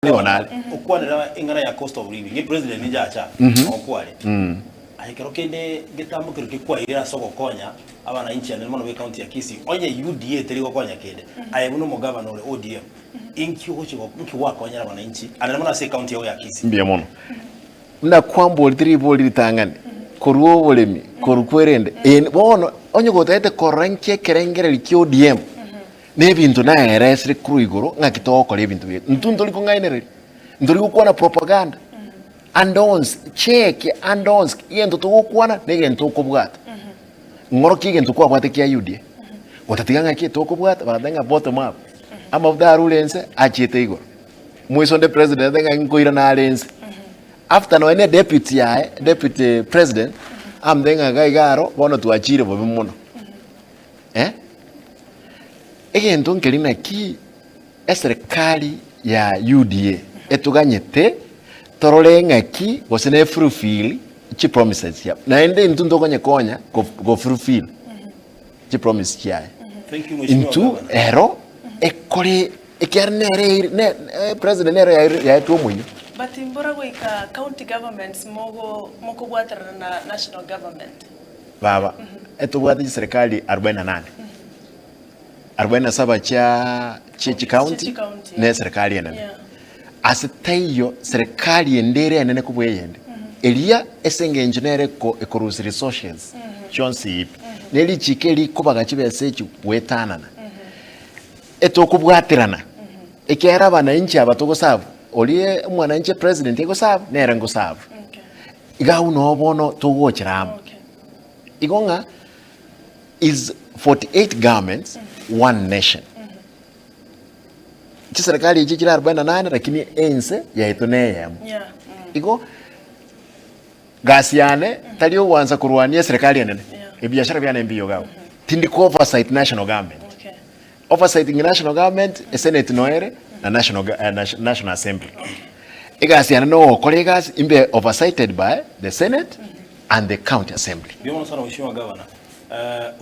Nigo nare. Okwanera eng'ana ya cost of living, epresident ninche acha okware. Aye kero kende getambo kero kekwaire ase ogokonya abananchi anene mono be county ya Kisii, onye UDA teri gokonya kende, aye buna omogavana ore ODM, inki ogochi go inki gwakonyera abananchi anene mono ase ecounty yao ya Kisii? Mbuya mono. Buna kwamborete ribori ritang'ani, korwa oboremi, korwa kwerende, ee bono onye gotagete korora nki ekerengererio kia ODM, Na ebinto naeresire korwa igoro ng'aki togokora ebinto biaito. Intwe ntori kong'ainereria, ntori gokwana propaganda. Ande onsi, cheki ande onsi, egento togokwana na egento okobwata. Ng'orokia egento kwabwate kia UDA. Gotatiga ng'aki tokobwata, bagateba ng'a bottom up. Amafuta arure ense, achiete igoro. Moiso onde president atebe ng'a nkoirana are ense. After nonya ne deputy yaye, deputy president, amotebie ng'a iga iga aro, bono twachire bobe mono. Eh? Egento nkeri naki eserikari ya UDA etoganyete torore ng'aki gose ne fulfill chipromises chiabo. Naende intwe ntokonyekonya go go fulfill chipromise chiaye. Thank you, Mheshimiwa Intwe Governor. ero ekore ekiagera nere eire ne eh, president nere yaire yaetwe omoyio. But mbora goika county governments mogo mokobwaterana na national government. Baba, etobwate chiserikali arobaini na nane, 47 chia chie chikaunti Chikaunti. na eserikali enene. Yeah. Ase taiyo serikali ende ere enene kobua eyende. Eria ase eng'encho nere eko ekorusia resources chionsi pi. Ne richiko eri rikobaga chibesa echi goetanana. Etokobwaterana, ekiagera abananchi aba togoserve, oria omwananchi epresident egoserve, nere ngoserve. Okay. Iga abwo noo bono togochera amo. Okay. Igo ng'a is 48 governments, one nation. Chiserikali echi chire 48 lakini ense yaito neyemo. Yeah. Mm. Igo gasi yane tari ogwansa korwania eserikali enene. Yeah. Ebiashara biane mbiyo iga abwo. Tindi ko oversight national government. Okay. Oversighting national government, esenate noyo ere na national, national assembly. Egasi yane nogokora egasi imbe oversighted by the senate and the county assembly. Mbuya mono sana Mheshimiwa Governor. Eh,